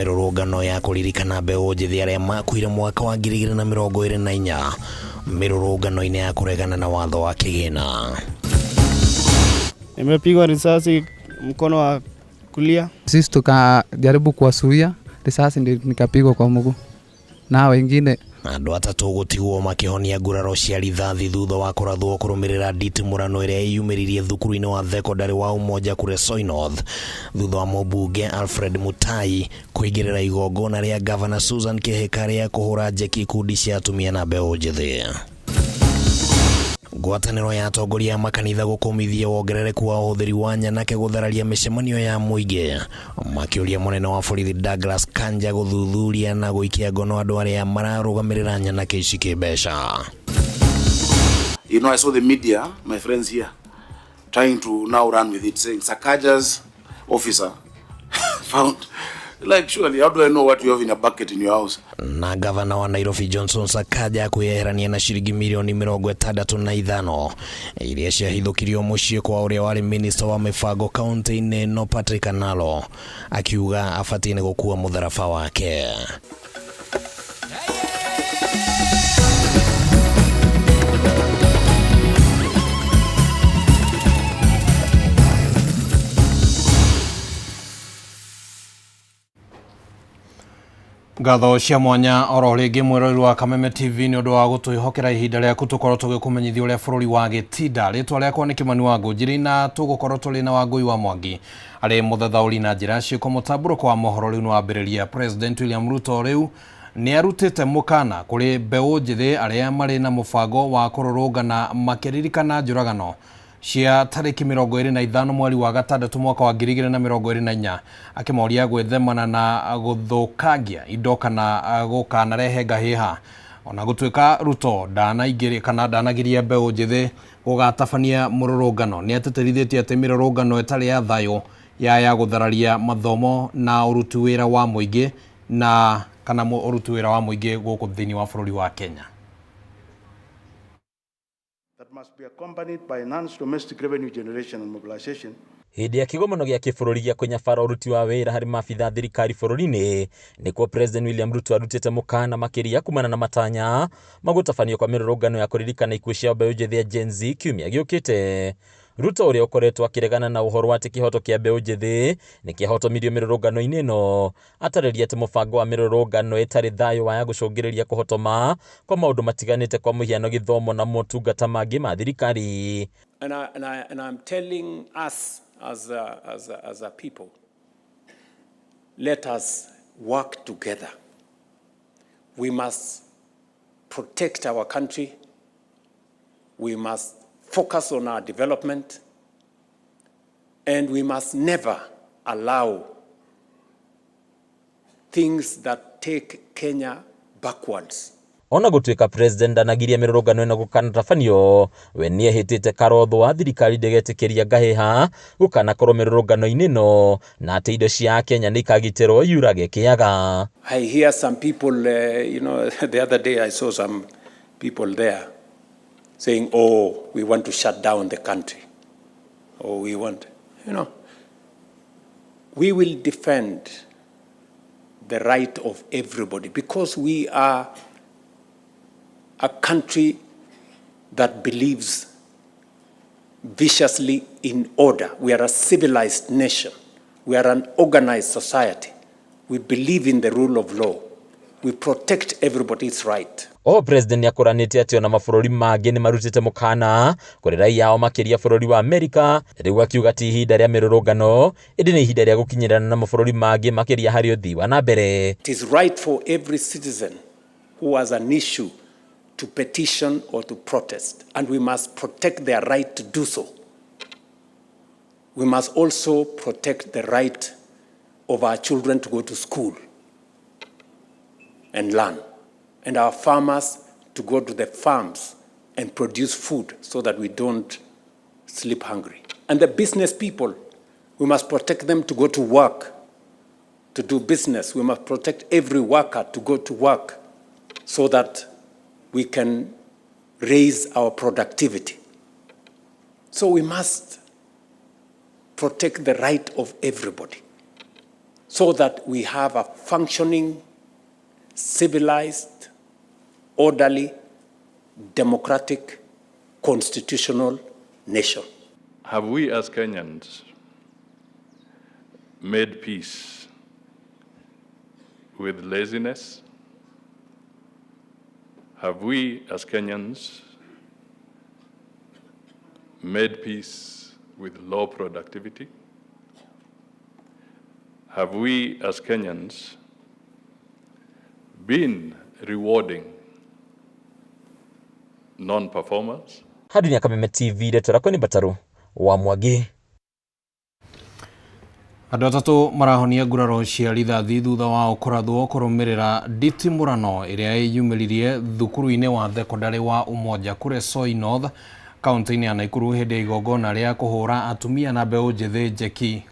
Mĩrũrũngano ya kũririkana mbeũ njĩthĩ arĩa makuire mwaka wa 2024 mĩrũrũngano-inĩ ya kũregana na watho wa kĩgĩna. Nimepigwa risasi mkono wa kulia. Sisi tukajaribu kuwasuia risasi, ndio nikapigwa kwa mguu na wengine. Andũ atatũ gũtigwo makĩhonia nguraro cia rithathi thutha wa kũrathwo kũrũmĩrĩra nditimũrano ĩrĩa ĩyumĩririe thukuru-inĩ wa thekondarĩ wa Umoja Kuresoi North thutha wa mũmbunge Alfred Mutai kũingĩrĩra igongona rĩa Gavana Susan Kihika rĩa kũhũra njeki ikundi cia atumia na mbeũ njĩthĩ. Ngwatanĩro ya atongoria a makanitha gũkũmithia wongerereku wa ũhũthĩri wa nyanake gũthararia mĩcemanio ya mũingĩ makĩũria mũnene wa borithi Douglas Kanja gũthuthuria na gũikia ngono andũ arĩa mararũgamĩrĩra nyanake ici kĩmbeca. I saw the media, my friends here, trying to now run with it, saying Sakaja's officer found. Like, surely, how do I know what you have in a bucket in your house? Na gavana wa Nairobi Johnson Sakaja kwĩyeherania na ciringi mirioni 65 iria ciahithũkirio mũciĩ kwa ũrĩa warĩ minista wa mĩbango kaunti-inĩ ĩno Patrick Analo akiuga abatiĩ nĩ gũkua mũtharaba wake. Ngatho cia mwanya oro rĩngĩ mwĩroreri wa Kameme TV nĩ ũndũ wa gũtwĩhokera ihinda rĩaku tũkorwo tũgĩkũmenyithia ũrĩa bũrũri wa gĩtinda. Rĩtwa rĩakwa nĩ Kĩmani wa Ngũnjiri na tũgũkorwo tũrĩ na Wangũi wa Mwangi arĩ mũthathaũri na njĩra ciĩko. Mũtambũrũko wa mohoro rĩu nĩ wambĩrĩria. President William Ruto rĩu nĩ arutĩte mũkana kũrĩ mbeũ njĩthĩ arĩa marĩ na mũbango wa kũrũrũngana makĩririkana njũragano cia tarĩki 25 mweri wa gatandatũ mwaka wa 2024 akĩmoria gwĩthemana na gũthũkangia indo kana gũkanarehe ngahĩha. Ona gũtuĩka Ruto ndanaingĩria kana ndanagiria mbeũ njĩthĩ gũgatabania mũrũrũngano, nĩ atĩtĩrithĩtie atĩ mĩrũrũngano ĩtarĩ ya thayũ ya gũthararia mathomo na ũruti wĩra wa mũingĩ na kana ũruti wĩra wa mũingĩ gũkũ thĩinĩ wa bũrũri wa Kenya. That must be accompanied by enhanced domestic revenue generation and mobilization. Hĩndĩ ya kĩgomano gĩa kĩbũrũri gĩa kũnyabara ũruti wa wĩra harĩ maabitha thirikari bũrũri-inĩ nĩkuo President William Ruto arutĩte mũkana makĩria kumana na matanya magũtabanio kwa mĩrũrũngano ya kũririkana ikuũ cia mbeũ njĩthĩ ya Gen Z kiumia gĩũkĩte. Ruto ũrĩa ũkoretwo akĩregana na ũhoro wa atĩ kĩhoto kĩa mbeũ njĩthĩ nĩ kĩahotomirio mĩrũrũngano-inĩ ĩno, atarĩria atĩ mũbango wa mĩrũrũngano ĩtarĩ thayũ waya gũcũngĩrĩria kũhotoma kwa maũndũ matiganĩte kwa mũhiano gĩthomo na motungata mangĩ ma thirikari. And I'm telling us as a people, let us work together. We must protect our country. We must focus on our development. And we must never allow things that take Kenya backwards. Ona gũtuĩka president ndanagiria mĩrũrũngano ĩno gũkanatabanio, we nĩehĩtĩte karotho wa thirikari ndĩgetĩkĩria ngahĩha gũkanakorwo mĩrũrũngano-inĩ ĩno na atĩ indo cia Kenya nĩ ikagitĩrwo yurage kĩaga. I hear some people, the other day I saw some people there saying, oh, we want to shut down the country. Oh, we want, we will defend the right of everybody because we are a country that believes viciously in order. We are a civilized nation. We are an organized society. We believe in the rule of law. We protect everybody's right. O president nĩakũranĩte atĩ ona mabũrũri mangĩ nĩmarutĩte mũkana kũrĩ raia ao makĩria bũrũri wa Amerika, rĩu akiuga ti ihinda rĩa mĩrũrũngano ĩndĩ nĩ ihinda rĩa gũkinyĩrana na mabũrũri mangĩ makĩria harĩ ũthii wa na mbere. It is right for every citizen who has an issue to petition or to protest, and we must protect their right to do so. We must also protect the right of our children to go to school and learn, and our farmers to go to the farms and produce food so that we don't sleep hungry. And the business people, we must protect them to go to work, to do business. We must protect every worker to go to work so that we can raise our productivity. So we must protect the right of everybody. So that we have a functioning, civilized, orderly, democratic, constitutional nation. Have we as Kenyans made peace with laziness? Have we as Kenyans made peace with low productivity? Have we as Kenyans been rewarding non-performers? Handũ-inĩ ya Kameme TV, rĩtwa rĩakwa nĩ Mbataru wa Mwangi. Andũ atatũ marahonia nguraro cia rithathi thutha wao kũrathwo kũrũmĩrĩra nditimũrano ĩrĩa ĩyumĩririe thukuru-inĩ wa thekondarĩ wa Umoja Kuresoi North kaunti-inĩ ya Nakuru hĩndĩ ya igongona rĩa kũhũra atumia na mbeũ njĩthĩ njeki.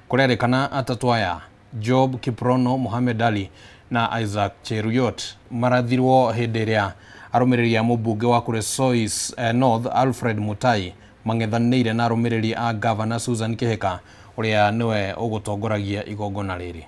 Kũrerĩkana atatũ aya Job Kiprono, Mohamed Ali na Isaac Cheruyot marathirwo hĩndĩ ĩrĩa arũmĩrĩri a mũmbunge wa Kuresoi North Alfred Mutai mang'ethanĩire na arũmĩrĩri a Gavana Susan Kihika ũrĩa nĩwe ũgũtongoragia igongona rĩrĩ.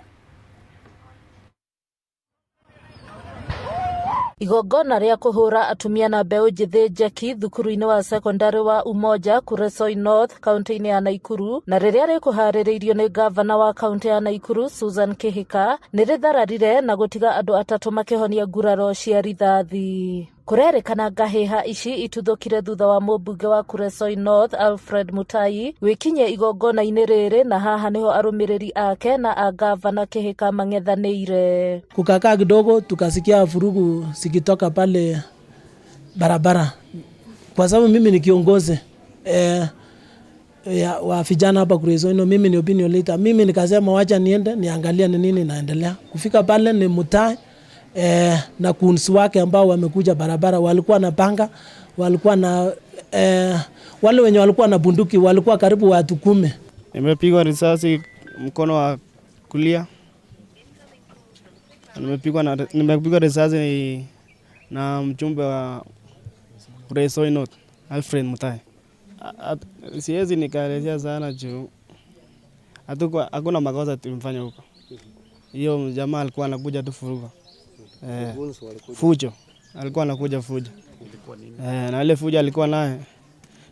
Igongona rĩa kũhũra atumia na mbeũ njĩthĩ njeki thukuru-inĩ wa sekondarĩ wa Umoja Kuresoi North kaunti-inĩ ya Nakuru na rĩrĩa rĩkũharĩrĩirio nĩ gavana wa kaunti ya Nakuru Susan Kihika nĩ rĩthararire na gũtiga andũ atatũ makĩhonia nguraro cia rithathi. Kũrerĩkana ngahĩha ici ituthũkire thutha wa mũmbunge wa Kuresoi North Alfred Mutai gwĩkinyia igongona-inĩ rĩrĩ na haha nĩho arũmĩrĩri ake na a gavana Kihika mang'ethanĩire. Kukakaa kidogo tukasikia vurugu zikitoka pale barabara, kwa sababu mimi ni kiongozi wa vijana hapa Kuresoi, mimi ni opinion leader. Mimi nikasema wacha niende niangalie ni nini inaendelea. Kufika pale ni Mutai na kunsi wake ambao wamekuja barabara, walikuwa na panga, walikuwa na wale wenye walikuwa na bunduki walikuwa karibu watu 10. Nimepigwa risasi mkono wa kulia. Nimepigwa risasi na mjumbe wa Kuresoi North Alfred Mutai. Siwezi nikaelezea sana juu hakuna makosa tulimfanya huko. Hiyo jamaa alikuwa anakuja tu furuga. Fujo. Alikuwa anakuja fujo. Na ile fujo alikuwa naye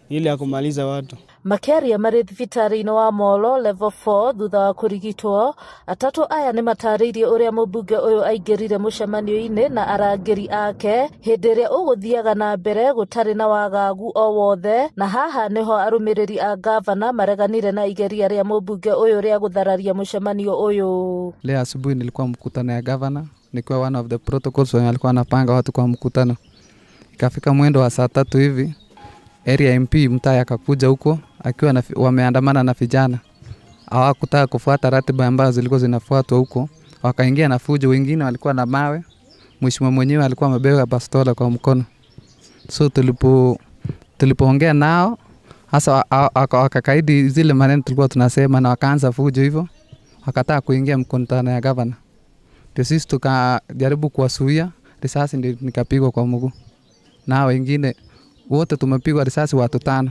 ile ya kumaliza watu. Makiaria marĩ thibitarĩ-inĩ wa Molo level 4 thutha wa kũrigitwo. Atatũ aya nĩ matarĩirie ũrĩa mũmbunge ũyũ aingĩrire mũcemanio-inĩ na arangĩri ake hĩndĩ ĩrĩa ũgũthiaga na mbere gũtarĩ na wagagu o wothe, na haha nĩho arũmĩrĩri a gavana mareganire na igeria rĩa mũmbunge ũyũ rĩa gũthararia mũcemanio ũyũ. Leo asubuhi nilikuwa mkutano ya gavana, nikiwa one of the protocols wenye alikuwa anapanga watu kwa mkutano. Ikafika mwendo wa saa 3 hivi, area MP Mutai akakuja huko akiwa na wameandamana na vijana. Hawakutaka kufuata ratiba ambazo zilikuwa zinafuatwa huko, wakaingia na fujo, wengine walikuwa na mawe. Mheshimiwa mwenyewe alikuwa amebeba bastola kwa mkono. So tulipoongea nao hasa wakakaidi zile maneno tulikuwa tunasema na wakaanza fujo hivyo, wakataka kuingia mkutano ya gavana. Ndio sisi tukajaribu kuwazuia, risasi ndio nikapigwa kwa mguu. Na wengine wote tumepigwa risasi watu 5.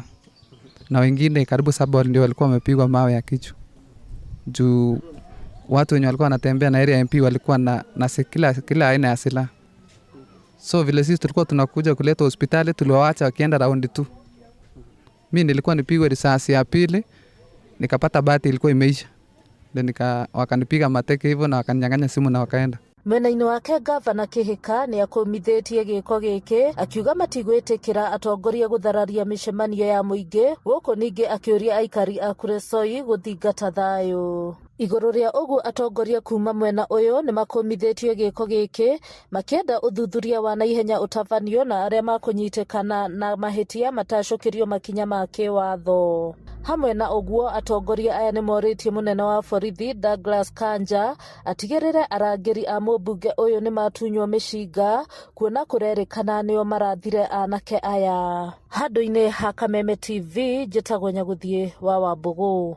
Na wengine karibu 7 ndio walikuwa wamepigwa mawe ya kichwa. Juu watu wenye walikuwa wanatembea na area MP walikuwa na kila aina ya silaha. So vile sisi tulikuwa tunakuja kuleta hospitali, tuliwaacha wakienda round 2. Mimi nilikuwa nipigwe risasi ya pili, nikapata bahati ilikuwa imeisha. Then wakanipiga mateke hivyo na wakaninyang'anya simu na wakaenda. Mwena-inĩ wake gavana Kihika nĩ akũmithĩtie gĩko gĩkĩ akiuga matigwĩtĩkĩra atongoria gũthararia mĩcemanio ya mũingĩ gũkũ ningĩ akĩũria aikari a Kuresoi gũthingata thayũ. Igũrũ rĩa ũguo atongoria kuma mwena ũyũ nĩ makũmithĩtio gĩko gĩkĩ makĩenda ũthuthuria wa naihenya ũtabanio na arĩa makũnyitĩkana na mahĩtia matacũkĩrio makinya ma kĩwatho. Hamwe na ũguo atongoria aya nĩ morĩtie mũnene wa borithi Douglas Kanja atigĩrĩre arangĩri a mũmbunge ũyũ nĩ matunywo mĩcinga kuona kũrerĩkana nĩo marathire anake aya. Handũ-inĩ ha Kameme TV njĩtagwo Nyagũthiĩ wa Wambũgũ.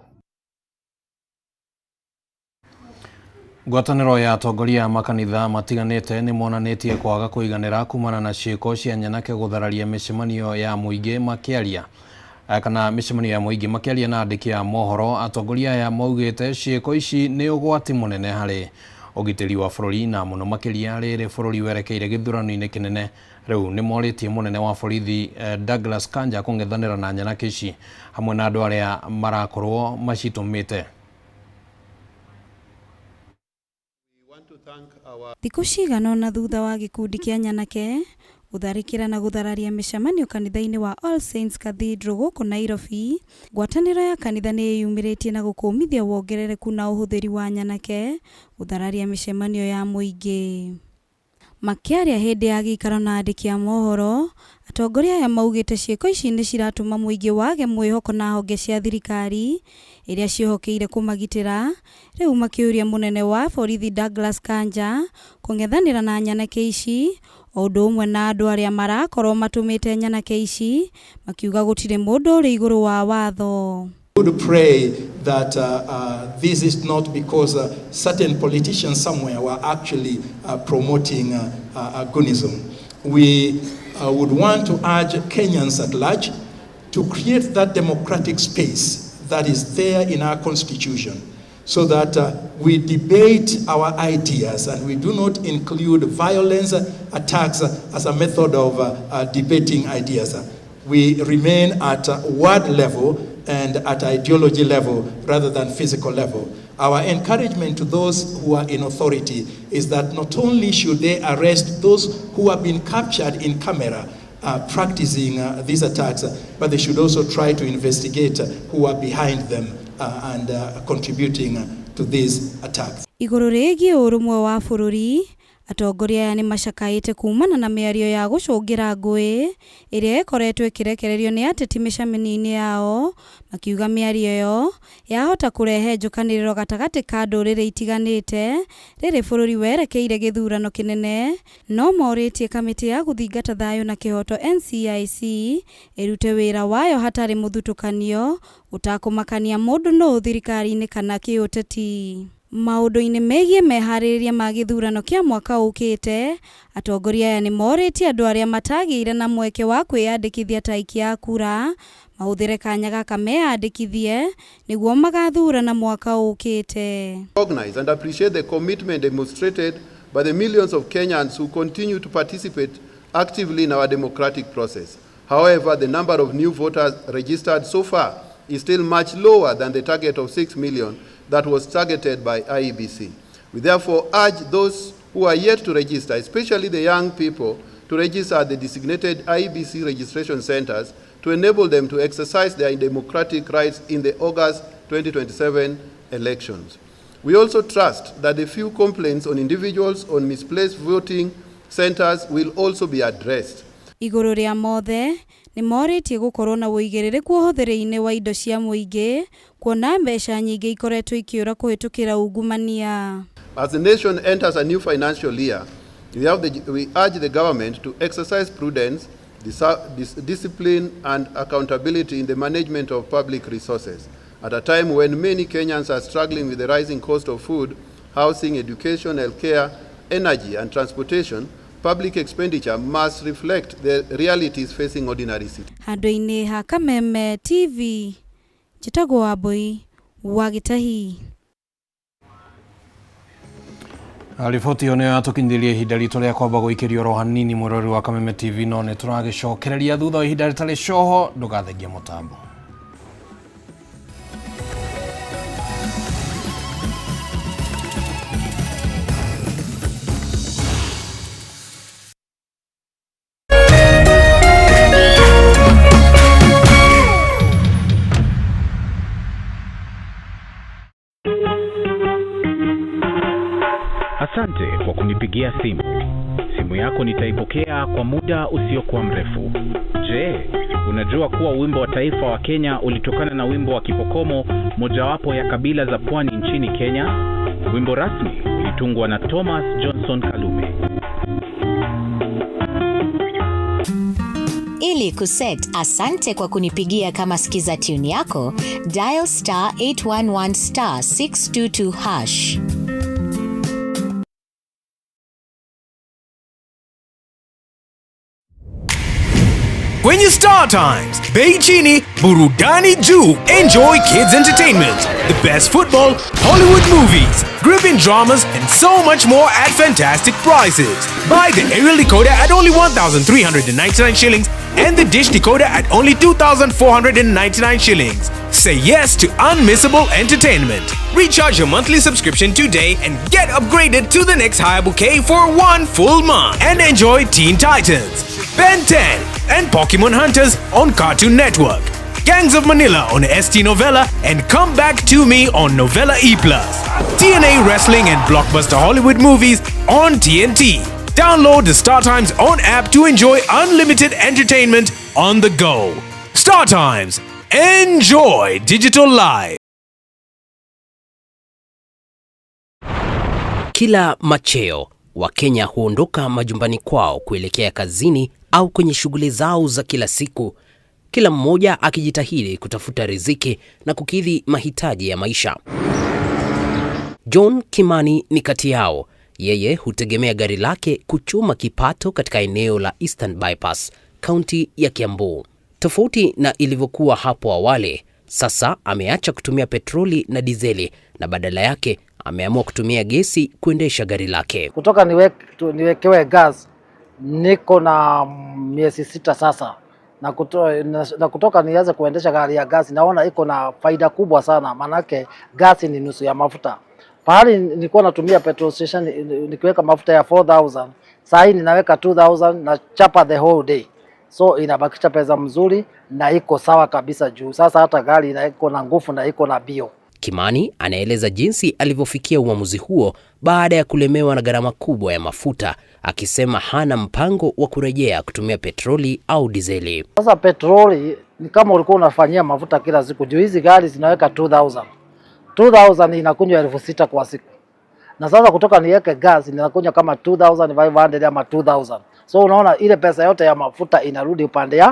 Ngwatanĩro ya atongoria a makanitha matiganĩte nĩ monanĩtie kwaga kũiganĩra kumana na ciĩko cia nyanake gũthararia mĩcemanio ya mũingĩ makĩaria Kana mĩcemanio ya mũingĩ. Makĩaria na andĩki a mohoro, atongoria aya maugĩte ciĩko ici nĩ ũgwati mũnene harĩ ũgitĩri wa bũrũri, na mũno makĩria rĩrĩ bũrũri werekeire gĩthurano-inĩ kĩnene. Rĩu nĩ morĩtie mũnene wa borithi Douglas Kanja kũng'ethanĩra na nyanake ici hamwe na andũ arĩa marakorwo macitũmĩte. Thikũ cigana ũna thutha wa gĩkundi kĩa nyanake gũtharĩkĩra na gũthararia mĩcemanio kanitha-inĩ wa All Saints Cathedral gũkũ Nairobi, ngwatanĩro ya kanitha nĩ ĩyumĩrĩtie na gũkũmithia wongerereku na ũhũthĩri wa nyanake gũthararia mĩcemanio ya mũingĩ. Makĩaria hĩndĩ ya gĩikaro na andĩki a mohoro, atongoria aya maugĩte ciĩko ici nĩ ciratũma mũingĩ wage mwĩhoko na honge cia thirikari iria ciĩhokeire kũmagitĩra. Rĩu makĩũria mũnene wa borithi Douglas Kanja kũng'ethanĩra na nyanake ici o ũndũ ũmwe na andũ arĩa marakorwo matũmĩte nyanake ici, makiuga gũtirĩ mũndũ ũrĩ igũrũ wa watho. Would pray that this is not because certain politicians somewhere were actually promoting Gunism. We would want to urge Kenyans at large to create that democratic space that is there in our constitution, so that we debate our ideas and we do not include violence attacks as a method of debating ideas. We remain at word level and at ideology level rather than physical level. Our encouragement to those who are in authority is that not only should they arrest those who have been captured in camera practicing these attacks, but they should also try to investigate who are behind them and contributing to these attacks. Igũrũ rĩgiĩ ũrũmwe wa bũrũri, atongoria aya nĩ macakaĩte kumana na mĩario ya gũcũngĩra ngũĩ ĩrĩa ĩkoretwo ĩkĩrekererio nĩ ateti mĩcemanio-inĩ yao, makiuga mĩario ĩyo yahota kũrehe njũkanĩrĩro gatagatĩ ka ndũrĩrĩ itiganĩte rĩrĩ bũrũri werekeire gĩthurano kĩnene. No morĩtie kamĩtĩ ya gũthingata thayũ na kĩhoto NCIC ĩrute wĩra wayo hatarĩ mũthutũkanio, gũtakũmakania mũndũ nũ thirikari-inĩ kana kĩũteti. Maũndũ-inĩ megiĩ meharĩrĩria ma gĩthurano kĩa mwaka ũkĩte, atongoria aya nĩ morĩtie andũ arĩa matagĩire na mweke wa kwĩyandĩkithia ta aikia a kura mahũthĩre kanya gaka meyandĩkithie nĩguo magathurana mwaka ũkĩte. Recognize and appreciate the commitment demonstrated by the millions of Kenyans who continue to participate actively in our democratic process. However, the number of new voters registered so far is still much lower than the target of 6 million that was targeted by IEBC. We therefore urge those who are yet to register, especially the young people, to register at the designated IEBC registration centers to enable them to exercise their democratic rights in the August 2027 elections. We also trust that the few complaints on individuals on misplaced voting centers will also be addressed. Igũrũ rĩa mothe, nĩ morĩtie gũkorwo na ũigĩrĩrĩku ũhũthĩri-inĩ wa indo cia mũingĩ, kuona mbeca nyingĩ ikoretwo ikĩũra kũhĩtũkĩra ungumania. As the nation enters a new financial year, we urge the government to exercise prudence, discipline and accountability in the management of public resources. At a time when many Kenyans are struggling with the rising cost of food, housing, education, healthcare, energy and transportation, public expenditure must reflect the realities facing ordinary citizens. Handũ-inĩ ha Kameme TV, njĩtagwo Wambui wa Gĩtahi. Riboti ĩyo nĩyo yatũkinyithĩria ihinda ritũ rĩa kwamba gũikĩrio oro hanini, mwĩroreri wa Kameme TV, no nĩ tũragĩcokereria thutha wa ihinda rĩtarĩ coho. Ndũgathengie mũtambo. Asante kwa kunipigia simu. Simu yako nitaipokea kwa muda usiokuwa mrefu. Je, unajua kuwa wimbo wa taifa wa Kenya ulitokana na wimbo wa Kipokomo, mojawapo ya kabila za pwani nchini Kenya? Wimbo rasmi ulitungwa na Thomas Johnson Kalume. Ili kuset asante kwa kunipigia kama skiza tune yako, dial star 811 star 622 hash. Kwenye Star Times, bei chini, burudani juu. Enjoy kids entertainment, the best football, Hollywood movies, gripping dramas, and so much more at fantastic prices. Buy the aerial decoder at only 1,399 shillings and the dish decoder at only 2,499 shillings. Say yes to unmissable entertainment. Recharge your monthly subscription today and get upgraded to the next higher bouquet for one full month. And enjoy Teen Titans, Ben 10, and Pokemon Hunters on Cartoon Network, Gangs of Manila on ST Novella, and Come Back to Me on Novella E+. TNA Wrestling and Blockbuster Hollywood movies on TNT. Download the Star Times own app to enjoy unlimited entertainment on the go. Star Times. Enjoy digital life. Kila macheo Wakenya huondoka majumbani kwao kuelekea kazini au kwenye shughuli zao za kila siku, kila mmoja akijitahidi kutafuta riziki na kukidhi mahitaji ya maisha. John Kimani ni kati yao. Yeye hutegemea gari lake kuchuma kipato katika eneo la Eastern Bypass, kaunti ya Kiambu. Tofauti na ilivyokuwa hapo awali, sasa ameacha kutumia petroli na dizeli na badala yake ameamua kutumia gesi kuendesha gari lake. Kutoka niwekewe gas niko na miezi 6 sasa, na kutoka nianze kuendesha gari ya gas naona iko na faida kubwa sana, manake gas ni nusu ya mafuta. Pahali nilikuwa natumia petrol station nikiweka mafuta ya 4000, saa hii ninaweka 2000 na chapa the whole day. So inabakisha pesa mzuri na iko sawa kabisa juu sasa hata gari iko na nguvu na iko na bio. Kimani anaeleza jinsi alivyofikia uamuzi huo baada ya kulemewa na gharama kubwa ya mafuta, akisema hana mpango wa kurejea kutumia petroli au dizeli. Sasa petroli ni kama ulikuwa unafanyia mafuta kila siku, juu hizi gari zinaweka 2000. 2000 inakunywa 6000 kwa siku. Na sasa kutoka niweke gas ninakunywa kama 2500 ama 2000. So unaona ile pesa yote ya mafuta inarudi upande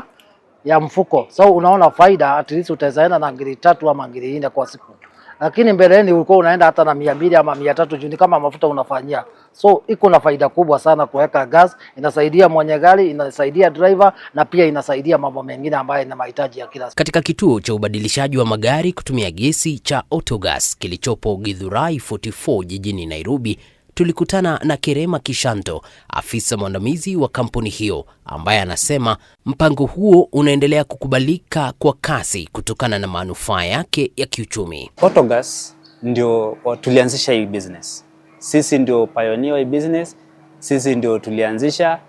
ya mfuko. So unaona faida, at least utaenda na ngiri 3 ama ngiri 4 kwa siku. Lakini mbeleni ulikuwa unaenda hata na 200 ama 300 juu ni kama mafuta unafanyia. So iko na faida kubwa sana kuweka gas, inasaidia mwenye gari, inasaidia driver na pia inasaidia mambo mengine ambayo ina mahitaji ya kila siku. Katika kituo cha ubadilishaji wa magari kutumia gesi cha Autogas kilichopo Githurai 44 jijini Nairobi, tulikutana na Kerema Kishanto, afisa mwandamizi wa kampuni hiyo, ambaye anasema mpango huo unaendelea kukubalika kwa kasi kutokana na manufaa yake ya kiuchumi. Autogas ndio tulianzisha hii business. Sisi ndio pioneer wa hii business, sisi ndio tulianzisha,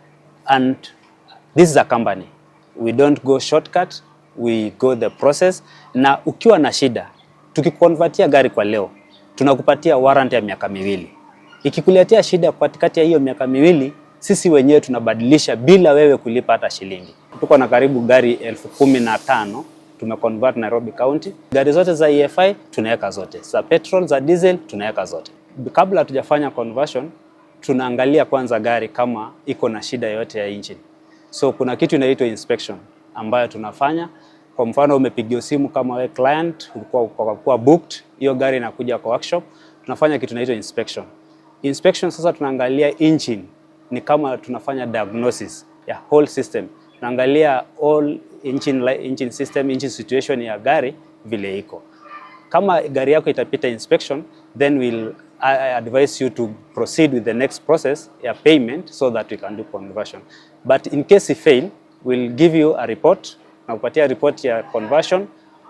and this is a company. We don't go shortcut, we go the process. Na ukiwa na shida, tukikonvertia gari kwa leo, tunakupatia warranty ya miaka 2. Ikikuletea shida katikati ya hiyo miaka 2, sisi wenyewe tunabadilisha bila wewe kulipa hata shilingi. Tuko na karibu gari 15,000 tumeconvert Nairobi County. Gari zote za EFI tunaweka zote, za petrol, za diesel tunaweka zote. Kabla hatujafanya conversion, tunaangalia kwanza gari kama iko na shida yote ya engine. So kuna kitu inaitwa inspection ambayo tunafanya. Kwa mfano umepigiwa simu kama we client, ulikuwa booked, hiyo gari inakuja kwa workshop, tunafanya kitu inaitwa inspection. Inspection sasa tunaangalia engine, ni kama tunafanya diagnosis ya whole system. Tunaangalia all engine system, engine situation ya gari vile iko. Kama gari yako itapita inspection, then we'll advise you to proceed with the next process ya payment so that we can do conversion. But in case you fail, we'll give you a report, na kupatia report ya conversion,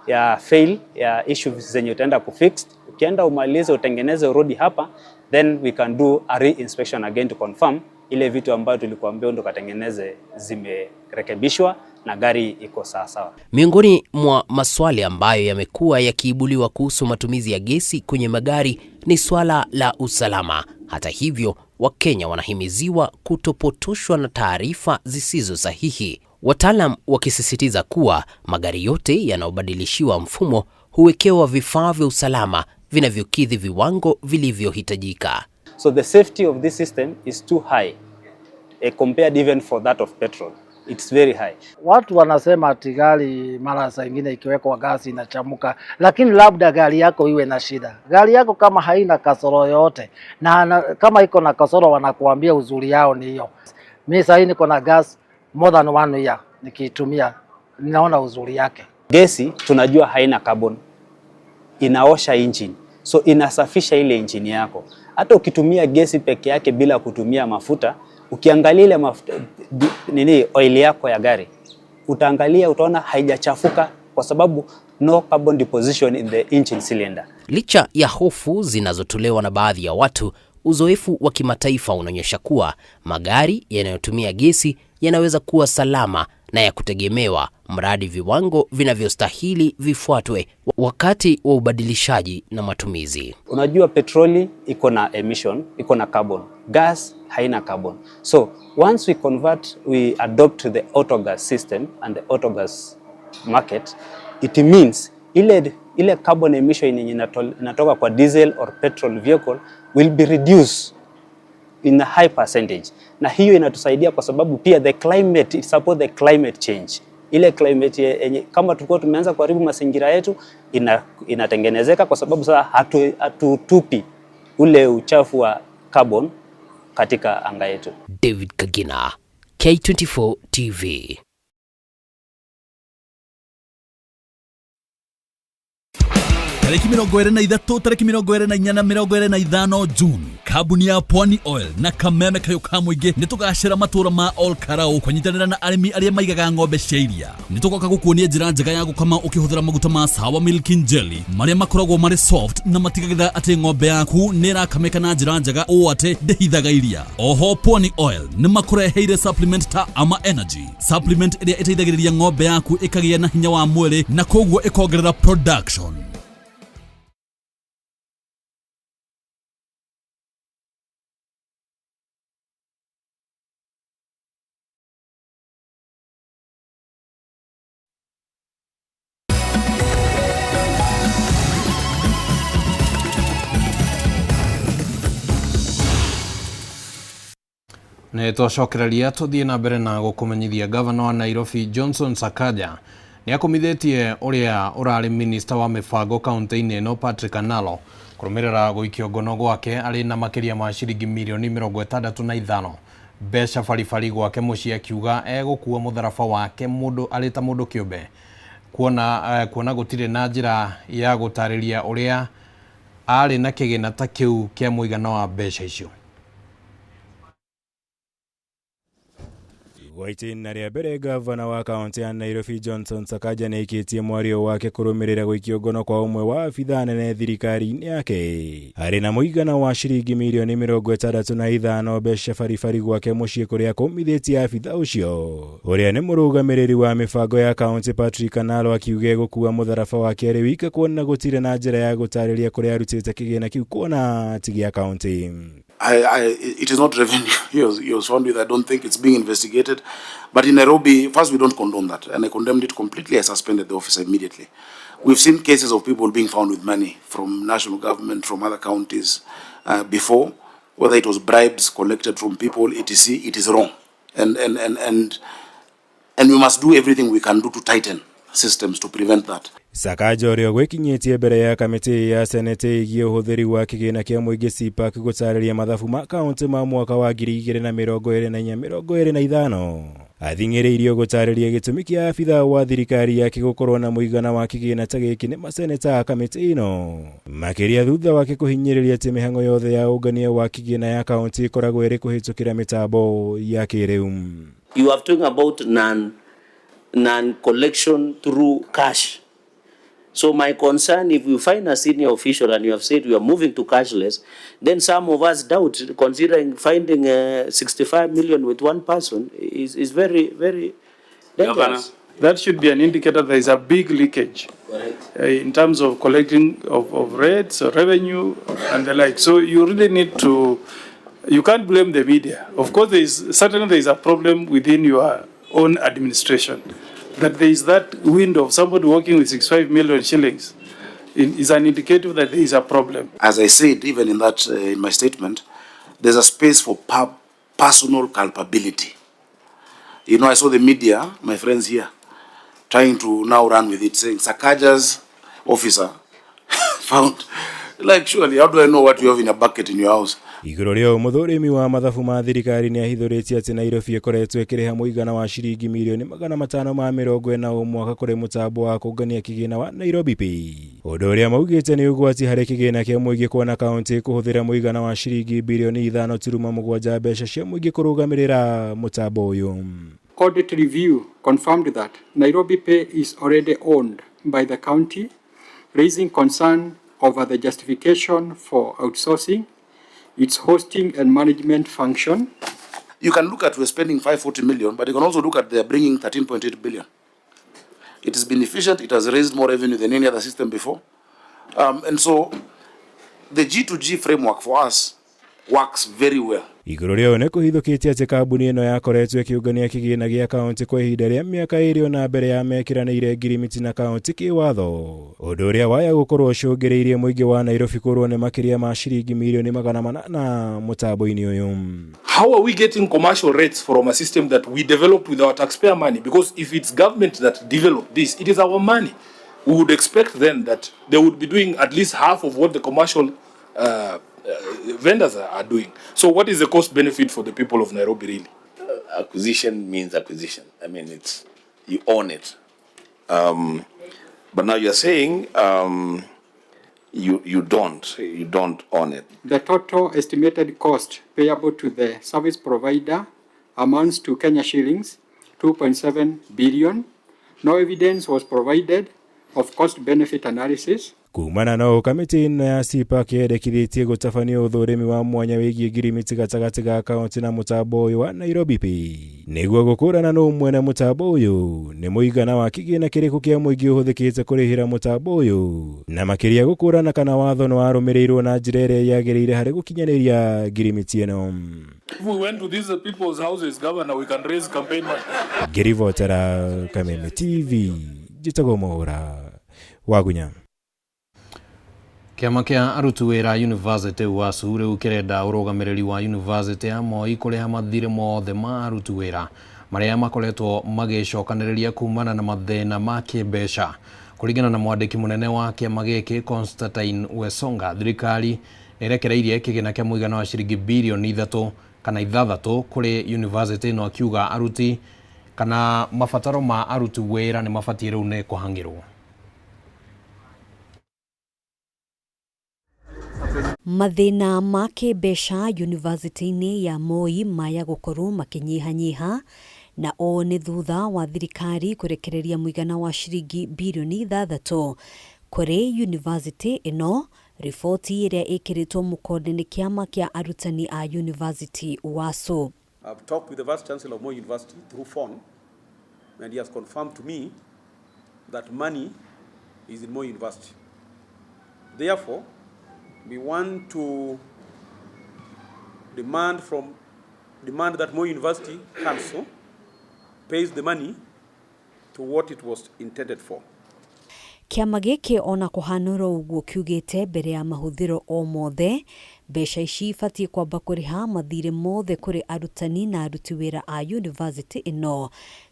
ya fail, ya issues zenye utaenda kufix. Ukienda umalize utengeneze urudi hapa, then we can do a re-inspection again to confirm ile vitu ambayo tulikuambia ndo katengeneze zimerekebishwa na gari iko sawa sawa. Miongoni mwa maswali ambayo yamekuwa yakiibuliwa kuhusu matumizi ya gesi kwenye magari ni swala la usalama. Hata hivyo, Wakenya wanahimiziwa kutopotoshwa na taarifa zisizo sahihi. Wataalam wakisisitiza kuwa magari yote yanayobadilishiwa mfumo huwekewa vifaa vya usalama vinavyokidhi viwango vilivyohitajika. So the safety of this system is too high compared even for that of petrol. It's very high. Watu wanasema ati gari mara saa nyingine ikiwekwa gasi inachamuka, lakini labda gari yako iwe na shida. Gari yako kama haina kasoro yoyote na kama iko na kasoro wanakuambia uzuri yao ni hiyo. Mimi sasa niko na gas more than 1 year. Nikiitumia ninaona uzuri yake. Gesi tunajua haina carbon, inaosha engine, so inasafisha ile engine yako. Hata ukitumia gesi peke yake bila kutumia mafuta, ukiangalia ile mafuta, nini oil yako ya gari, utaangalia utaona haijachafuka kwa sababu no carbon deposition in the engine cylinder. Licha ya hofu zinazotolewa na baadhi ya watu, uzoefu wa kimataifa unaonyesha kuwa magari yanayotumia gesi yanaweza kuwa salama na ya kutegemewa mradi viwango vinavyostahili vifuatwe wakati wa ubadilishaji na matumizi. Unajua petroli iko na emission, iko na carbon. Gas haina carbon. So once we convert, we adopt the autogas system and the autogas market, it means ile carbon emission yenye inatoka kwa diesel or petrol vehicle will be reduced in a high percentage. Na hiyo inatusaidia kwa sababu pia the climate, it support the climate change. Ile climate yenye kama tulikuwa tumeanza kuharibu mazingira yetu inatengenezeka kwa sababu sasa hatutupi ule uchafu wa carbon katika anga yetu. David Kagina, K24 TV. Tarĩki 23, tarĩki 24 na 25 June, kambuni ya Pwani Oil na kameme kayũ ka mũingĩ nĩ tũgacĩra matũra ma Ol Karau kũnyitanĩra na arĩmi arĩa maigaga ng'ombe cia iria. Nĩ tũgoka gũkuonia njĩra njega ya gũkama ũkĩhũthĩra maguta ma Sawa Milking Jelly marĩa makoragwo marĩ soft na matigagĩrĩra atĩ ng'ombe yaku nĩ ĩrakamĩka na njĩra njega ũũ atĩ ndĩhithaga iria. Oho Pwani Oil nĩ makũreheire supplement ta Ama Energy, supplement ĩrĩa ĩteithagĩrĩria ng'ombe yaku ĩkagĩa na hinya wa mwĩrĩ na koguo ĩkongerera production. Nĩ twacokereria tũthiĩ na mbere na gũkũmenyithia gavana wa Nairobi Johnson Sakaja nĩ akũmithĩtie ũrĩa ũrarĩ minista wa mĩbango kaunti-inĩ ĩno Patrick Analo kũrũmĩrĩra gũikio ngono gwake arĩ na makĩria ma ciringi mirioni 65 mbeca baribari gwake mũciĩ, akiuga egũkua mũtharaba wake mũndũ arĩ ta mũndũ kĩũmbe kuona gũtirĩ na njĩra ya gũtarĩria ũrĩa arĩ na kĩgĩna ta kĩu kĩa mũigana wa mbeca icio. Gwa itĩna rĩa mbere gavana wa kaunti ya Nairobi Johnson Sakaja nĩaikĩtie mwario wake kũrũmĩrĩra gũikio ngono kwa ũmwe wa abithaa nene thirikari-inĩ yake arĩ na mũigana wa ciringi mirioni 65 mbeca baribari gwake mũciĩ kũrĩa kũmithĩtie abithaa ũcio ũrĩa nĩ mũrũgamĩrĩri wa mĩbango ya kaunti Patrick Analo akiuga egũkua mũtharaba wake arĩ wika kuona gũtirĩ na njĩra ya gũtarĩria kũrĩa arutĩte kĩgĩna kĩu kuona ti gĩa kaunti. It is not revenue he was found with. I don't think it's being investigated. But in Nairobi, first, we don't condone that. And I condemned it completely. I suspended the officer immediately. We've seen cases of people being found with money from national government, from other counties before, whether it was bribes collected from people, etc. It is wrong. And we must do everything we can do to tighten systems to prevent that. Sakaja ũrĩa gwĩkinyĩtie mbere ya kamĩtĩ ya senete ĩgiĩ ũhũthĩri wa kĩgĩna kĩa mũingĩ CPAC gũtarĩria mathabu ma kaunti ma mwaka wa 2024-2025 athing'ĩrĩirio gũtarĩria gĩtũmi kĩa abithaa wa thirikari yake gũkorwo na mũigana wa kĩgĩna ta gĩkĩ nĩ maseneta a kamĩtĩ ĩno makĩria thutha wake kũhinyĩrĩria atĩ mĩhang'o yothe ya ũngania wa kĩgĩna ya kaunti ĩkoragwo ĩrĩ kũhĩtũkĩra mĩtambo ya kĩrĩu. You are talking about non-collection through cash. So my concern, if you find a senior official and you have said we are moving to cashless, then some of us doubt, considering finding 65 million with one person is very, very dangerous. That should be an indicator there is a big leakage in terms of collecting of rates, or revenue, and the like. So you really need to, you can't blame the media. Of course, certainly there is a problem within your own administration. That there is that window of somebody working with 65 million shillings is an indicator that there is a problem. As I said, even in that, in my statement, there's a space for personal culpability. You know, I saw the media, my friends here, trying to now run with it, saying Sakaja's officer found, Like, surely, how do I know what you have in a bucket in your house? Igũrũ rĩa ũũ mũthũrimi wa mathabu ma thirikari nĩ ahithũrĩtie atĩ Nairobi ĩkoretwo ĩkĩrĩha mũigana wa ciringi mirioni 540 o mwaka kũrĩ mũtambo wa kũngania kĩgĩna wa Nairobi Pay. Ũndũ ũrĩa maugĩte nĩ ũgwati harĩ kĩgĩna kĩa mũingĩ kuona kaunti kũhũthĩra mũigana wa ciringi birioni 5.7 mbeca cia mũingĩ kũrũgamĩrĩra mũtambo ũyũ. Audit review confirmed that Nairobi Pay is already owned by the county, raising concern over the justification for outsourcing its hosting and management function. You can look at we're spending 540 million, but you can also look at they're bringing 13.8 billion. It has been efficient. It has raised more revenue than any other system before. And so the G2G framework for us works very well. Igũrũ rĩa ũũ nĩ kũhithũkĩtie atĩ kambuni ĩno yakoretwo ĩkĩũngania kĩgĩna gĩa kaunti kwa ihinda rĩa mĩaka 2 ona mbere ya mekĩranĩire ngirimiti na kaunti kĩwatho, ũndũ ũrĩa waya gũkorwo ũcũngĩrĩirie mũingĩ wa Nairobi kũrwo nĩ makĩria ma ciringi mirioni 800 mũtambo-inĩ ũyũ. How are we getting commercial rates from a system that we developed with our taxpayer money? Because if it's government that developed this, it is our money. We would expect then that they would be doing at least half of what the commercial vendors are doing. So what is the cost benefit for the people of Nairobi really? Acquisition means acquisition. I mean, it's you own it. But now you're saying you don't own it. The total estimated cost payable to the service provider amounts to Kenya shillings 2.7 billion. No evidence was provided of cost benefit analysis. Kumana na ũũ kamĩtĩ ĩno ya CPAC yendekithĩtie gũtabania ũthũrimi wa mwanya wĩgiĩ ngirimiti gatagatĩ ga kaunti na mũtambo ũyũ wa Nairobi Pay nĩguo gũkũrana nũ mwene mũtambo ũyũ, nĩ mũigana wa kĩgĩna kĩrĩkũ kĩa mũingĩ ũhũthĩkĩte kũrĩhĩra mũtambo ũyũ, na makĩria gũkũrana kana watho nĩ warũmĩrĩirwo na njĩra ĩrĩa yagĩrĩire harĩ gũkinyanĩria ngirimiti ĩno. If we went to these people's houses, Governor, we can raise campaign money. Ngĩribotera Kameme TV, njĩtagwo Mũhũra Wagunya. Kĩama kĩa aruti wĩra University UASU rĩu kĩrenda ũrũgamĩrĩri wa University ya Moi kũrĩha mathirĩ mothe ma aruti wĩra marĩa makoretwo magĩcokanĩrĩria kumana na mathĩna ma kĩmbeca. Kũringana na mwandĩki mũnene wa kĩama gĩkĩ Constantine Wesonga, thirikari nĩĩrekereirie kĩgĩna kĩa mũigana wa ciringi birioni 3 kana 6 kũrĩ university ĩno, akiuga aruti kana mabataro ma aruti wĩra nĩ mabatiĩ rĩu nĩ kũhang'ĩrwo. Mathĩna ma kĩmbeca yunivasĩtĩ-inĩ ya Moi maya gũkorwo makĩnyihanyiha, na ũũ nĩ thutha wa thirikari kũrekereria mũigana wa ciringi birioni 6 kũrĩ yunivasĩtĩ ĩno. Riboti ĩrĩa ĩkĩrĩtwo mũkonde nĩ kĩama kĩa arutani a yunivasĩtĩ UASU. I've talked with the Vice Chancellor of Moi University through phone, and he has confirmed to me that money is in Moi University. Therefore, we want to demand that Moi University Council pays the money to what it was intended for. Kĩama gĩkĩ ona kũhanũra ũguo kiugĩte mbere ya mahũthĩro o mothe mbeca ici ibatiĩ kwamba kũrĩha mathirĩ mothe kũrĩ arutani na aruti wĩra a yunivasĩtĩ ĩno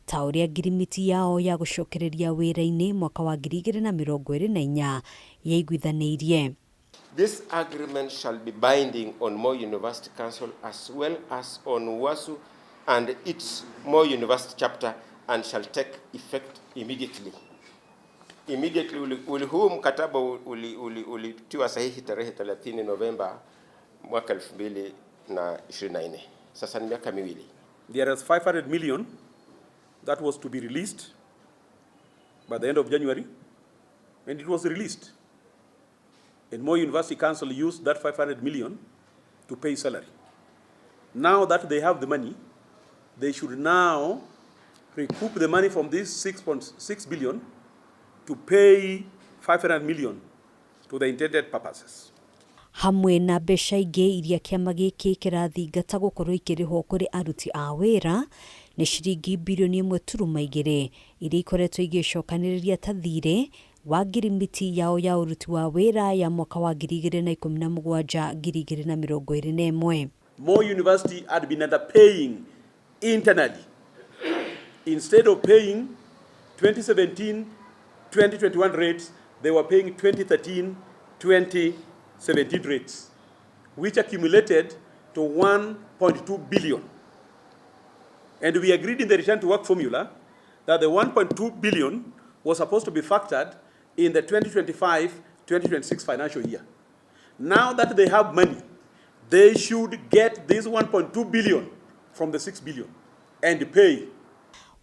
ta ũrĩa ngirimiti yao ya gũcokereria wĩra-inĩ mwaka wa 2024 yaiguithanĩirie. This agreement shall be binding on Moi University Council as well as on UASU and its Moi University chapter and shall take effect immediately. Immediately huu mkataba ulitiwa sahihi tarehe 30 Novemba mwaka 2024. Sasa ni miaka miwili. There is 500 million that was to be released by the end of January, and it was released. And Moi University Council used that 500 million to pay salary. Now that they have the money, they should now recoup the money from this 6.6 billion to pay 500 million to the intended purposes. Hamwe na mbeca ingĩ iria kĩama gĩkĩ kĩrathingata gũkorwo ikĩrĩhwo kũrĩ aruti a wĩra nĩ ciringi birioni 1.2 iria ikoretwo igĩcokanĩrĩria ta thirĩ wa ngirimiti yao ya ũruti wa wĩra ya mwaka wa 2017 2021. Moi University had been underpaying internally. Instead of paying 2017 2021 rates, they were paying 2013 20 17 rates, which accumulated to 1.2 billion. And we agreed in the return to work formula that the 1.2 billion was supposed to be factored in the 2025-2026 financial year. Now that they have money, they should get this 1.2 billion from the 6 billion and pay.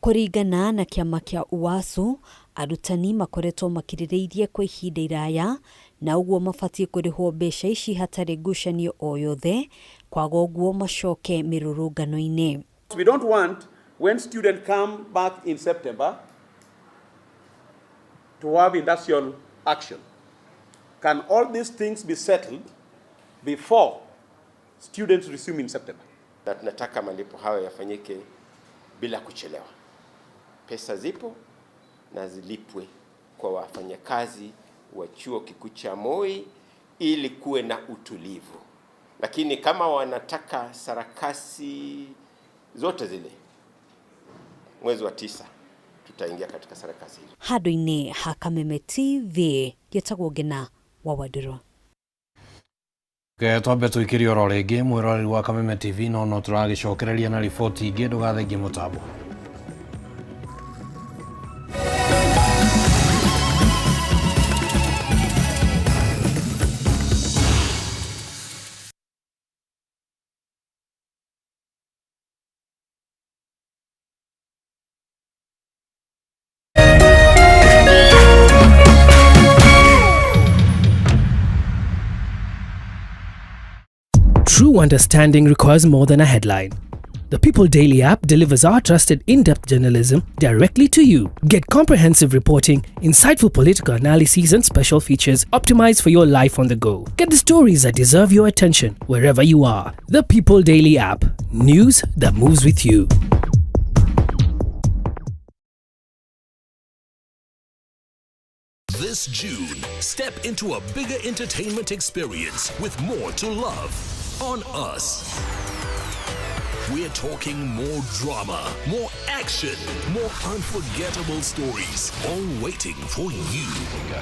Kũringana na kĩama kĩa UASU, arutani makoretwo makirĩrĩirie kwa ihinda iraya na ũguo mabatiĩ kũrĩhwo mbeca ici hatarĩ ngucanio o yothe, kwaga ũguo macoke mĩrũrũngano-inĩ. We don't want when students come back in September to have industrial action. Can all these things be settled before students resume in September? Na tunataka malipo hayo yafanyike bila kuchelewa. Pesa zipo na zilipwe kwa wafanyakazi wa chuo kikuu cha Moi ili kuwe na utulivu. Lakini kama wanataka sarakasi zote zile, mwezi wa 9 tutaingia katika sarakasi hizo. Handũ-inĩ ha Kameme TV, gĩtagwo Ngĩna wa Wandirũ. Twambe tũikĩrie oro rĩngĩ mwĩroreri wa Kameme TV no no tũragĩcokereria na riboti ingĩ ndũgathengie mũtambo. True understanding requires more than a headline. The People Daily app delivers our trusted in-depth journalism directly to you. Get comprehensive reporting, insightful political analyses and special features optimized for your life on the go. Get the stories that deserve your attention wherever you are. The People Daily app. News that moves with you. This June, step into a bigger entertainment experience with more to love on us. We're talking more drama, more action, more unforgettable stories, all waiting for you. Bingo.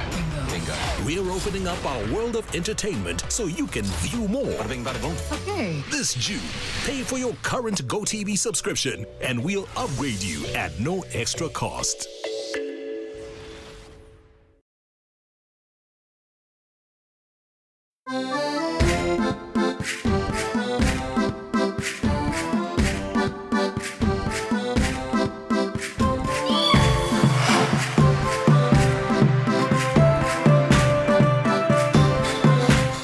Bingo. We're opening up our world of entertainment so you can view more. Bada bing, bada boom. Okay. This June, pay for your current GoTV subscription and we'll upgrade you at no extra cost.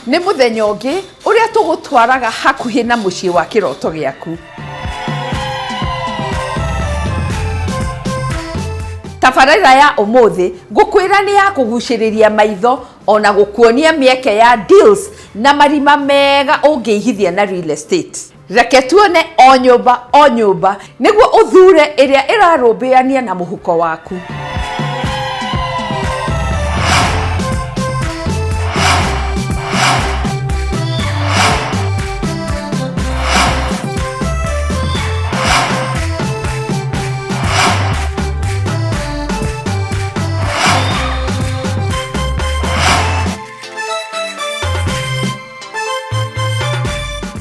Nĩ mũthenya ũngĩ ũrĩa tũgũtwaraga hakuhĩ na mũciĩ wa kĩroto gĩaku. Tabarĩra ya ũmũthĩ ngũkwĩra nĩ ya kũgucĩrĩria maitho ona gũkuonia mĩeke ya deals na marima mega ũngĩigithia na real estate. Reke tuone o nyũmba nĩguo ũthure ĩrĩa ĩrarũmbũyania na mũhuko waku.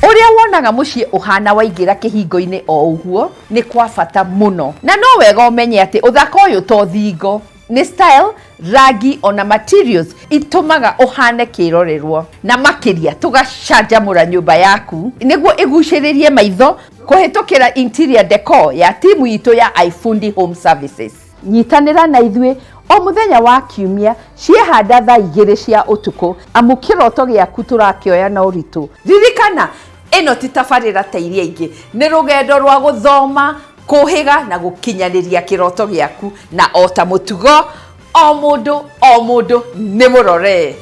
Ũrĩa wonaga mũciĩ ũhana waingĩra kĩhingo-inĩ o ũguo nĩ kwa bata mũno, na no wega ũmenye atĩ ũthaka ũyũ to thingo, nĩ style, rangi ona materials itũmaga ũhane kĩrorerwo, na makĩria tũgacanjamũra nyũmba yaku nĩguo ĩgucĩrĩrie maitho kũhĩtũkĩra interior decor ya timu itũ ya iFundi Home Services. Nyitanĩra na ithuĩ o mũthenya wa kiumia ciehanda thaa 2 cia ũtukũ, amu kĩroto gĩaku tũrakĩoya na ũritũ. Ririkana ĩno ti tabarĩra ta iria ingĩ, nĩ rũgendo rwa gũthoma, kũhĩga na gũkinyanĩria kĩroto gĩaku, na o ta mũtugo o mũndũ nĩ mũrore.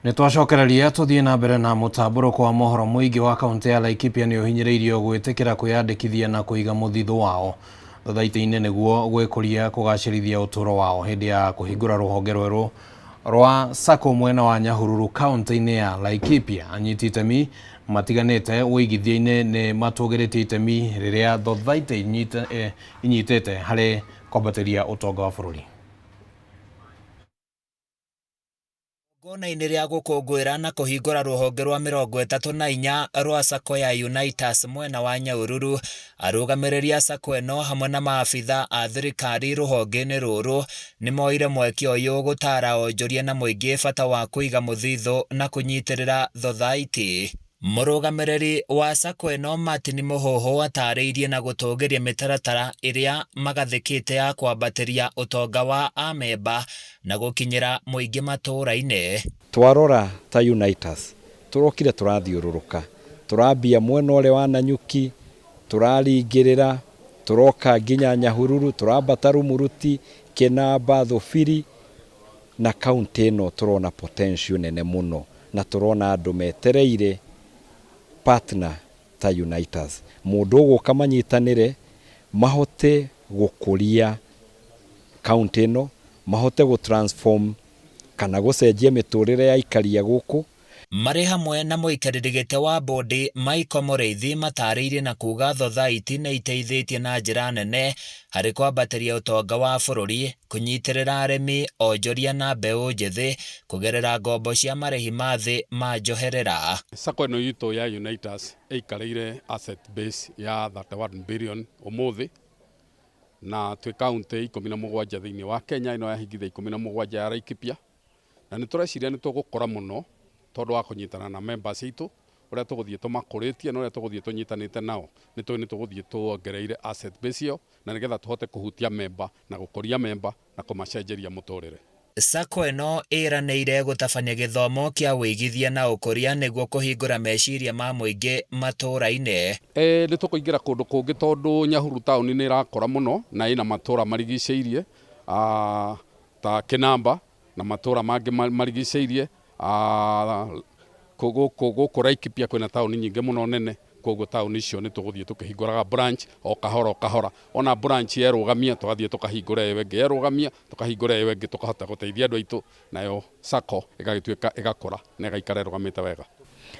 Nĩ twacokereria tũthiĩ na mbere na mũtambũrũko wa mohoro. Mũingĩ wa kaũntĩ ya Laikipia nĩ ũhinyĩrĩirio gwĩtĩkĩra kwĩyandĩkithia na kũiga mũthithũ wao thothaitĩ-inĩ nĩguo gwĩkũria kũgacĩrithia ũtũũro wao. Hĩndĩ ya kũhingũra rũhonge rwerũ rwa SACCO mwena wa Nyahururu kaũntĩ-inĩ ya Laikipia, anyiti itemi matiganĩte ũigithia-inĩ nĩ matũgĩrĩtie itemi rĩrĩa thothaitĩ inyitĩte harĩ kwambatĩria ũtonga wa bũrũri. Igongona-inĩ rĩa gũkũngũĩra na kũhingũra rũhonge rwa 34 rwa SACCO ya Unitas mwena wa Nyahururu, arũgamĩrĩri a SACCO ĩno hamwe na maabitha a thirikari rũhonge-inĩ rũrũ nĩ moire mweke ũyũ gũtara onjoria na mũingĩ bata wa kũiga mũthithũ na kũnyitĩrĩra thothaitĩ. Mũrũgamĩrĩri wa SACCO ĩno Martin Mũhũhũ atarĩirie na gũtũgĩria mĩtaratara ĩrĩa magathĩkĩte ya kwambatĩria ũtonga wa amemba na gũkinyĩra mũingĩ matũũra-inĩ. Twarora ta Unitas tũrokire tũrathiũrũrũka, tũrambia mwena ũrĩa wa Nanyuki, tũraringĩrĩra, tũroka nginya Nyahururu, tũrambata Rumuruti, Kĩnamba, Thũbiri na kaunti ĩno tũrona potential nene mũno na tũrona andũ metereire partner ta Unitas, mũndũ ũgũka manyitanĩre mahote gũkũria kaunti ĩno, mahote gũ transform kana gũcenjia mĩtũrĩre ya aikari a gũkũ. Marĩ hamwe na mũikarĩri gĩtĩ wa bodi Michael Mũrĩithi matarĩirie na kuga thothaitĩ nĩ iteithĩtie na njĩra nene harĩ kwambatĩria ũtonga wa bũrũri, kũnyitĩrĩra arĩmi, onjoria na mbeũ njĩthĩ kũgerera ngombo cia marĩhi ma thĩ ma njoherera. SACCO ĩno itũ ya Unitas ĩikarĩire asset base ya 31 billion ũmũthĩ, na twĩ kaunti 17 thĩinĩ wa Kenya ĩno yahingithia 17 ya Laikipia, na nĩ tũreciria nĩ tũgũkũra mũno tondũ wa kũnyitana na members aitũ ũrĩa tũgũthiĩ tũmakũrĩtie na ũrĩa tũgũthiĩ tũnyitanĩte nao, nĩ tũĩ nĩ tũgũthiĩ tuongereire asset base ĩyo na nĩgetha tũhote kũhutia member na gũkũria member na kũmacenjeria mũtũrĩre. SACCO ĩno ĩranĩire gũtabania gĩthomo kĩa wĩigithia na ũkũria nĩguo kũhingũra meciria ma mũingĩ matũũra-inĩ. Nĩ tũkũingĩra kũndũ kũngĩ tondũ Nyahururu taũni nĩ ĩrakũra mũno na ĩna matũũra marigicĩirie ta Kĩnamba na matũũra mangĩ marigicĩirie. Gũkũ Laikipia kwĩna taũni nyingĩ mũno nene, koguo taũni icio nĩ tũgũthiĩ tũkĩhingũraga branch o kahora o kahora. Ona branch yerũgamia tũgathiĩ tũkahingũra ĩyo ĩngĩ, yerũgamia tũkahingũra ĩyo ĩngĩ, tũkahota gũteithia andũ aitũ, nayo SACCO ĩgagĩtuĩka ĩgakũra na ĩgaikara ĩrũgamĩte wega.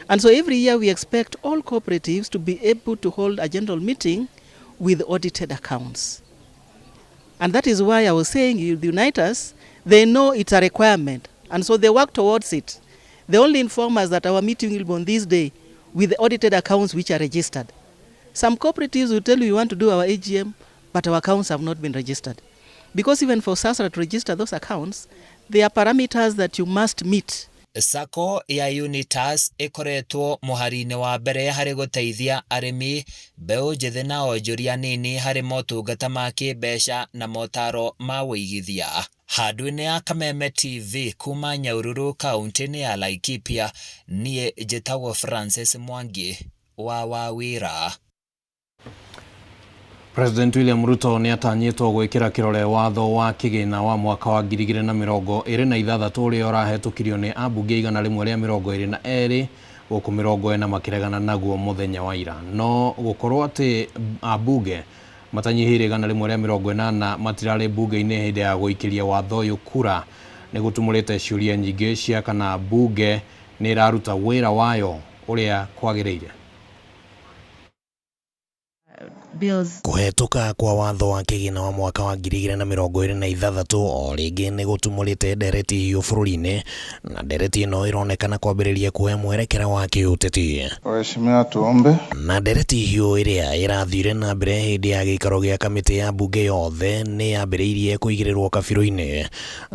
And so every year we expect all cooperatives to be able to hold a general meeting with audited accounts. And that is why I was saying the Unitas, they know it's a requirement, and so they work towards it. They only inform us that our meeting will be on this day with the audited accounts which are registered. Some cooperatives will tell you we want to do our AGM, but our accounts have not been registered. Because even for SASRA to register those accounts, there are parameters that you must meet. SACCO ya Unitas ĩkoretwo mũhari-inĩ wa mbere harĩ gũteithia arĩmi, mbeũ njĩthĩ na onjoria anini harĩ motungata ma kĩmbeca na motaro ma wĩigithia. Handũ-inĩ ya Kameme TV kuma Nyahururu kaunti-inĩ ya Laikipia, niĩ njĩtagwo Francis Mwangi wa Wawira. President William Ruto nĩ atanyĩtwo gwĩkĩra kĩrore watho wa kĩgĩna wa mwaka wa 2026 ũrĩa ũrahetũkirio nĩ ambunge 122 gũkũ 40 makĩregana naguo mũthenya wa ira. No gũkorwo atĩ ambunge matanyihĩire 180 matirarĩ mbunge-inĩ hĩndĩ ya gũikĩria watho ũyũ kura nĩ gũtumũrĩte ciũria nyingĩ cia kana mbunge nĩ ĩraruta wĩra wayo ũrĩa kwagĩrĩire. Kũhetũka kwa watho wa kĩgĩna wa mwaka wa 2026 o rĩngĩ nĩ gũtumũrĩte ndereti hiũ bũrũri-inĩ, na ndereti ĩno ĩronekana kwambĩrĩria kuoya mwerekera wa kĩũteti. Waheshimiwa, tuombe. Na ndereti hiũ ĩrĩa ĩrathire na mbere hĩndĩ ya gĩikaro gĩa kamĩtĩ ya mbunge yothe nĩ yambĩrĩirie kũigĩrĩrwo kabirũ-inĩ,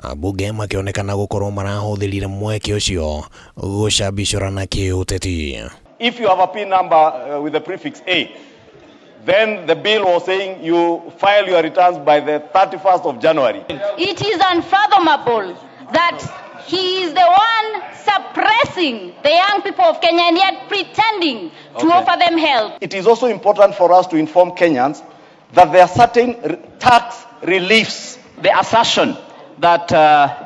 ambunge makĩonekana gũkorwo marahũthĩrire mweke ũcio gũcambicũrana kĩũteti. If you have a PIN number with the prefix A, then the bill was saying you file your returns by the 31st of January. It is unfathomable that he is the one suppressing the young people of Kenya and yet pretending to offer them help. It is also important for us to inform Kenyans that there are certain tax reliefs. The assertion that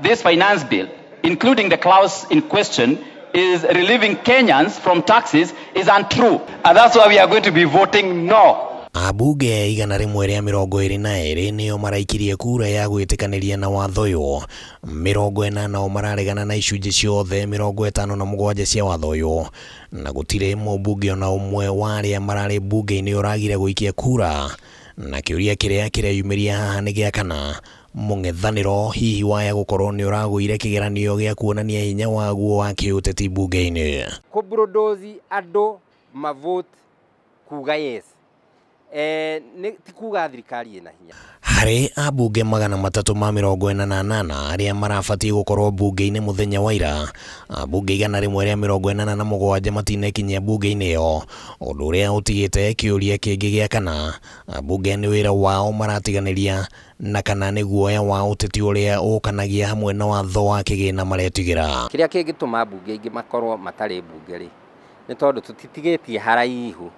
this finance bill including the clause in question, is relieving Kenyans from taxes is untrue. And that's why we are going to be voting no. Ambunge 122 nĩo maraikirie kura ya gwĩtĩkanĩria na watho ũyũ, 40 o mararegana na icunjĩ ciothe 57 cia watho ũyũ, na gũtirĩ mũmbunge ona ũmwe wa arĩa mararĩ mbunge-inĩ ũragire gũikia kura, na kĩũria kĩrĩa kĩreyumĩria haha nĩ gĩa kana mũng'ethanĩro hihi waya gũkorwo nĩ ũragũire kĩgeranio gĩa kuonania hinya waguo wa kĩũteti mbunge-inĩ. Kũbulldoze andũ mavote kuga yes, ti kuga thirikari ĩna hinya. Harĩ ambunge 348 arĩa marabatiĩ gũkorwo mbunge-inĩ mũthenya wa ira, ambunge 187 matinekinyia mbunge-inĩ ĩyo, ũndũ ũrĩa ũtigĩte kĩũria kĩngĩ gĩa kana ambunge nĩ wĩra wao maratiganĩria na kana nĩ guoya wa ũteti ũrĩa ũkanagia hamwe na watho wa kĩgĩna maretigĩra. Kĩrĩa kĩngĩtũma ambunge aingĩ makorwo matarĩ mbunge rĩ, nĩ tondũ tũtitigĩtie haraihu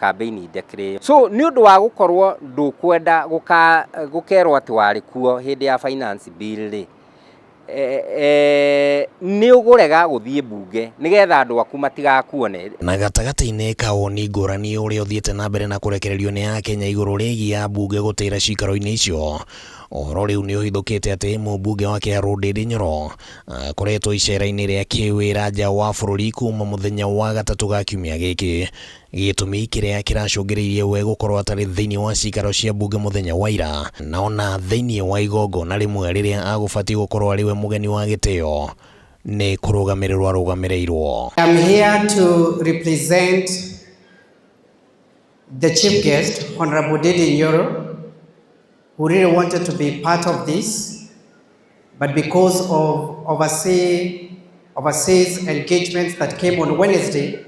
campaign declare. So nĩ ũndũ wa gũkorwo ndũkwenda gũkerwo atĩ warĩ kuo hĩndĩ ya finance bill rĩ, nĩ ũgũrega gũthiĩ mbunge nĩgetha andũ aku matigakuone. Na gatagatĩ-inĩ ka woni ngũrani ũrĩa ũthiĩte na mbere na kũrekererio nĩ akenya igũrũ rĩgiĩ ambunge gũtĩra cikaro-inĩ icio, ũhoro rĩu nĩ ũhithũkĩte atĩ mũmbunge wa Kiharu Ndindi Nyoro akoretwo icera-inĩ rĩa kĩwĩra nja wa bũrũri kuma mũthenya wa gatatũ ga kiumia gĩkĩ, gĩtũmi kĩrĩa kĩracũngĩrĩirie we gũkorwo atarĩ thĩinĩ wa cikaro cia mbunge mũthenya wa ira, na ona thĩinĩ wa igongona rĩmwe rĩrĩa agũbatiĩ gũkorwo arĩ we mũgeni wa gĩtĩo nĩ kũrũgamĩrĩrwo arũgamĩrĩirwo. I'm here to represent the chief guest, Honorable Ndindi Nyoro, who really wanted to be part of this, but because of overseas engagements that came on Wednesday,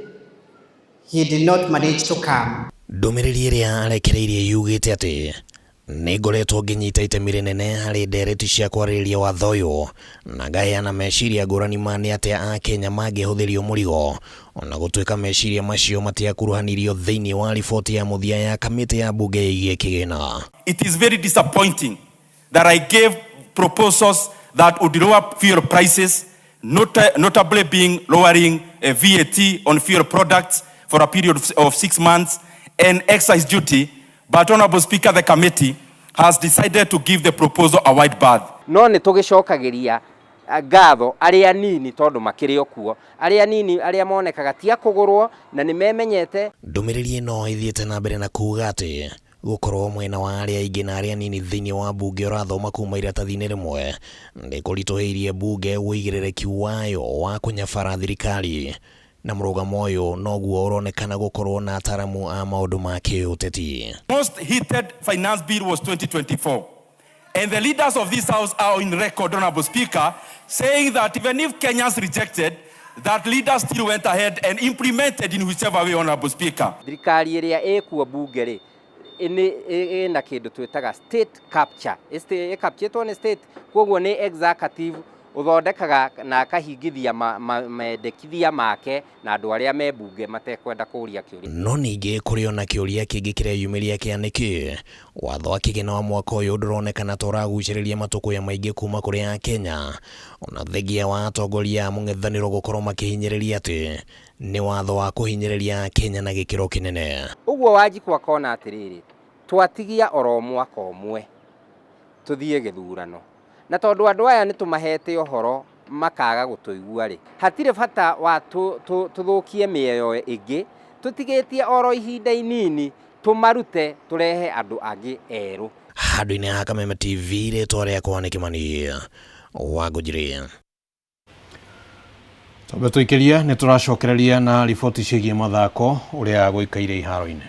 he did not manage to come. Ndũmĩrĩri ĩrĩa arekereirie yugĩte atĩ nĩ ngoretwo ngĩnyita itemi rĩnene harĩ ndereti cia kwarĩrĩria watho ũyũ na ngaheana meciria ngũrani ma nĩ atĩa akenya mangĩhũthĩrio mũrigo, ona gũtuĩka meciria macio matiakuruhanirio thĩinĩ wa riboti ya mũthia ya kamĩtĩ ya mbunge ĩgiĩ kĩgĩna. It is very disappointing that I gave proposals that would lower fuel prices, notably being lowering VAT on fuel products for a period of 6 months and excise duty, but Honorable Speaker, the committee has decided to give the proposal a wide berth. No nĩ tũgĩcokagiria ngatho arĩa nini tondũ makĩrĩ o kuo, arĩa nini arĩa monekaga ti a kũgũrwo na nĩ memenyete. Ndũmĩrĩri ĩno ĩthiĩte na mbere na kuga atĩ gũkorwo mwena wa arĩa aingĩ na arĩa nini thĩinĩ wa mbunge ũrathoma kuma iratathi-inĩ rĩmwe nĩ kũritũhĩirie mbunge ũigĩrĩrĩki wayo wa kũnyabara thirikari, na mũrũgamo ũyũ noguo ũronekana gũkorwo na ataramu a maũndũ ma kĩũteti. Most heated finance bill was 2024. And the leaders of this house are on record, Honorable Speaker, saying that even if Kenyans rejected, that leaders still went ahead and implemented in whichever way, Honorable Speaker. Thirikari ĩrĩa ĩkuo mbunge rĩ, ĩna kĩndũ twĩtaga state capture. Ĩcapturetwo nĩ state, koguo nĩ executive ũthondekaga na akahingithia mendekithia make na andũ arĩa me mbunge matekwenda kũũria kĩũria. No ningĩ kũrĩ ona kĩũria kĩngĩ kĩreyumĩria kĩa nĩkĩ watho wa kĩgĩna wa mwaka ũyũ ndũronekana ta ũragucĩrĩria matũkũya maingĩ kuma kũrĩ akenya, ona thengia wa atongoria a mũng'ethanĩro gũkorwo makĩhinyĩrĩria atĩ nĩ watho wa kũhinyĩrĩria akenya na gĩkĩro kĩnene. Ũguo Wanjikũ akona atĩrĩrĩ, twatigia oro mwaka ũmwe tũthiĩ gĩthurano, na tondũ andũ aya nĩ tũmahete ũhoro makaga gũtũigua rĩ, hatirĩ bata wa tũthũkie mĩoyo ĩngĩ, tũtigĩtie oro ihinda inini tũmarute tũrehe andũ angĩ erũ. Handũ-inĩ ha Kameme TV, rĩtwa rĩakwa nĩ Kĩmani wa Ngũnjiri. Twambe tũikĩrie nĩ tũracokereria na riboti ciĩgiĩ mathako ũrĩa gũikaire iharo-inĩ.